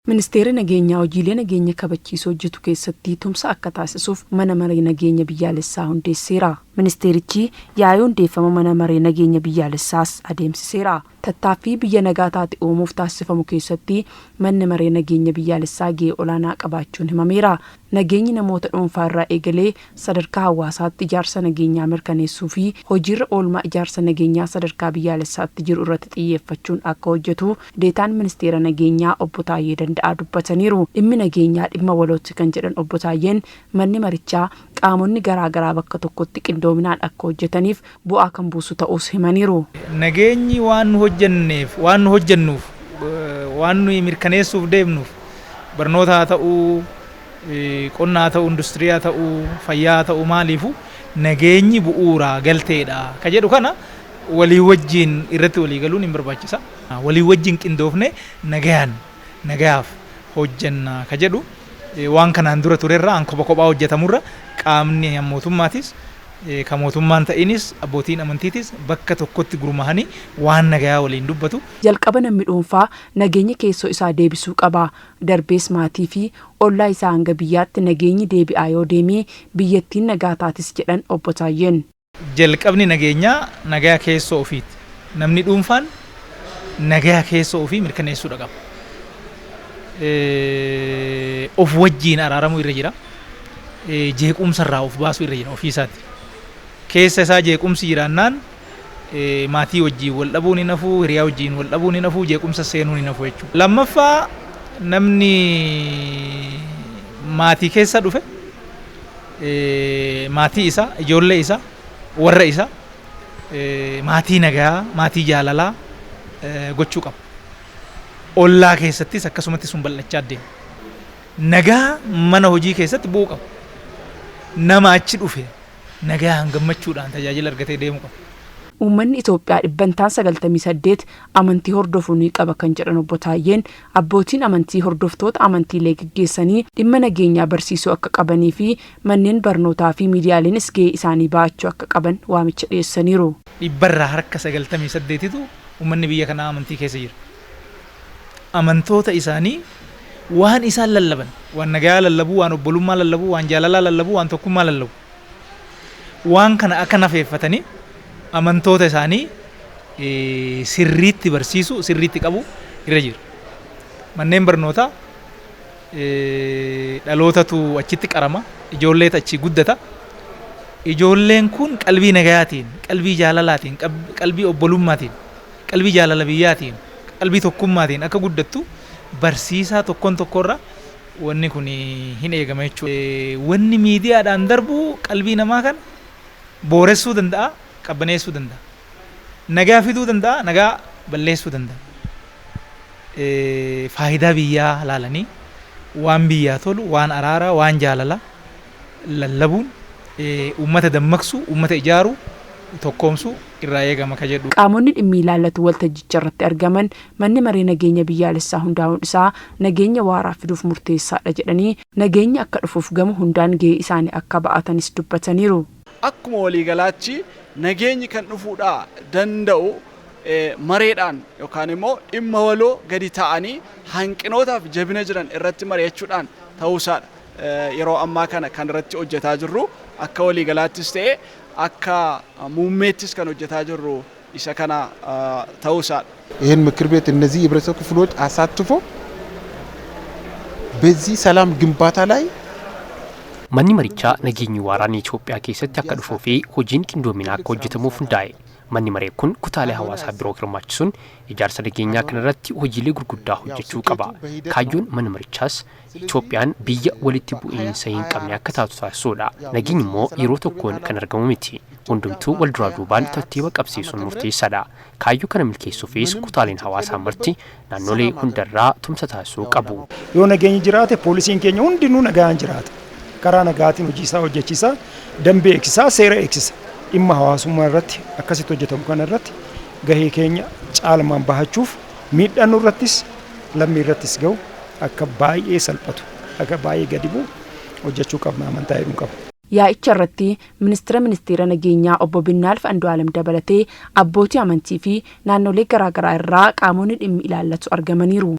Ministeerri Nageenyaa hojiilee nageenya kabachiisuu hojjetu keessatti tumsa akka taasisuuf Mana Maree Nageenya Biyyaalessaa hundeesseera. Ministeerichi yaa'ii hundeeffama Mana Maree Nageenya Biyyaalessaas adeemsiseera. Tattaaffii biyya nagaa taate uumuuf taasifamu keessatti Manni Maree Nageenya Biyyaalessaa gahee olaanaa qabaachuun himameera. Nageenyi namoota dhuunfaa irraa eegalee sadarkaa hawaasaatti ijaarsa nageenyaa mirkaneessuu fi hojiirra oolmaa ijaarsa nageenyaa sadarkaa biyyaalessaatti jiru irratti xiyyeeffachuun akka hojjetu Deetaan Ministeera Nageenyaa Obbo Taayyee Danda'aa dubbataniiru. Dhimmi nageenyaa dhimma walooti kan jedhan Obbo Taayyeen, manni marichaa qaamonni garaa garaa bakka tokkotti qindoominaan akka hojjetaniif bu'aa kan buusu ta'uus himaniiru. Nageenyi waan nu hojjenneef, waan nu hojjennuuf, waan nuyi mirkaneessuuf deemnuuf barnoota haa ta'uu, qonna haa ta'uu, industirii haa ta'uu, fayyaa haa ta'uu maaliifuu nageenyi bu'uura galteedha ka jedhu kana walii wajjin irratti walii galuun hin barbaachisa. Walii wajjin qindoofnee nagayaan nagayaaf hojjenna ka jedhu waan kanaan dura turerra an kopha kophaa hojjetamurra qaamni mootummaatis ka mootummaan ta'inis abbootiin amantiitis bakka tokkotti gurmaahanii waan nagayaa waliin dubbatu. Jalqaba namni dhuunfaa nageenya keessoo isaa deebisuu qaba. Darbees maatii fi ollaa isaa hanga biyyaatti nageenyi deebi'aa yoo deeme biyyattiin nagaa taatis jedhan Obbo Taayyeen. Jalqabni nageenyaa nagaya keessoo ofiiti. Namni dhuunfaan nagaya keessoo ofii mirkaneessuudha qaba. Of wajjiin araaramuu irra jira. Jeequmsa irraa of baasuu irra jira ofii isaati. Keessa isaa jeequmsi jiraannaan maatii wajjiin wal dhabuun hin hafu, hiriyaa wajjiin wal dhabuun hin hafu, jeequmsa seenuun hin hafu jechuudha. Lammaffaa, namni maatii keessa dhufe maatii isaa, ijoollee isaa, warra isaa maatii nagayaa, maatii jaalalaa gochuu qaba. Ollaa keessattis akkasumatti sun bal'achaa deema. Nagaa mana hojii keessatti bu'uu qaba. Nama achi dhufe nagaan gammachuudhaan tajaajila argatee deemuu qaba. Uummanni Itoophiyaa dhibbantaan 98 amantii hordofu ni qaba kan jedhan Obbo Taayyeen, abbootiin amantii hordoftoota amantiilee geggeessanii dhimma nageenyaa barsiisuu akka qabanii fi manneen barnootaa fi miidiyaaleenis gahee isaanii bahachuu akka qaban waamicha dhiyeessaniiru. Dhibbarraa harka 98tu uummanni biyya kanaa amantii keessa jira. Amantoota isaanii waan isaan lallaban, waan nagayaa lallabuu, waan obbolummaa lallabuu, waan jaalalaa lallabuu, waan tokkummaa lallabu. Waan kana akka nafeeffatanii amantoota isaanii sirriitti barsiisuu, sirriitti qabu irra jira. Manneen barnootaa dhalootatu achitti qarama, ijoolleetu achi guddata. Ijoolleen kun qalbii nagayaatiin, qalbii jaalalaatiin, qalbii obbolummaatiin, qalbii jaalala biyyaatiin, qalbii tokkummaatiin akka guddattu barsiisaa tokkoon tokkorra wanni kun hin eegama jechuudha. Wanni miidiyaadhaan darbu qalbii namaa kana booressuu danda'a, qabbaneessuu danda'a. Nagaa fiduu danda'a, nagaa balleessuu danda'a. Faayidaa biyyaa laalanii waan biyyaa tolu, waan araaraa, waan jaalalaa lallabuun uummata dammaqsuu, uummata ijaaruu, tokkoomsuu irraa eegama ka jedhu. Qaamonni dhimmi ilaallatu waltajjicharratti argaman Manni Maree Nageenya Biyyaalessaa hundaa'uun isaa nageenya waaraa fiduuf murteessaadha jedhanii, nageenyi akka dhufuuf gama hundaan gahee isaanii akka ba'atanis dubbataniiru. Akkuma waliigalaatti nageenyi kan dhufuudhaa danda'u mareedhaan yookaan immoo dhimma waloo gadi taa'anii hanqinootaaf jabina jiran irratti mari'achuudhaan ta'uusaadha. Yeroo ammaa kana kan irratti hojjetaa jirru akka waliigalaattis ta'e akka muummeettis kan hojjetaa jirru isa kana ta'uusaadha. ይህን ምክር ቤት እነዚህ የህብረተሰብ ክፍሎች አሳትፎ በዚህ ሰላም ግንባታ ላይ Manni marichaa nageenyi waaraan Itoophiyaa keessatti akka dhufuu fi hojiin qindoominaa akka hojjetamuuf hundaa'e. Manni maree kun kutaalee hawaasaa biroo hirmaachisuun ijaarsa nageenyaa kanarratti hojiilee gurguddaa hojjechuu qaba. Kaayyoon mana marichaas Itoophiyaan biyya walitti bu'iinsa hin qabne akka taatu taasisuudha. Nageenyi immoo yeroo tokkoon kan argamu miti. Hundumtuu wal duraa duubaan tartiiba qabsiisuun murteessaadha. Kaayyoo kana milkeessuufis kutaaleen hawaasaa marti naannolee hundarraa tumsa taasisuu qabu. Yoo nageenyi jiraate poolisiin keenya hundinuu nagaan jiraata. Karaa nagaatiin hojii isaa hojjechiisa, dambii eegsisaa, seera eegsisa. Dhimma hawaasummaa irratti akkasitti hojjetamu kana irratti gahee keenya caalmaan bahachuuf miidhaan nurrattis lammii irrattis gahu akka baay'ee salphatu, akka baay'ee gadi bu'u hojjechuu qabna amantaa jedhuun qaba. Yaa'icha irratti Ministira Ministeera Nageenyaa Obbo Binnaalf Andu'aalem dabalatee abbootii amantii fi naannolee garaagaraa irraa qaamonni dhimmi ilaallatu argamaniiru.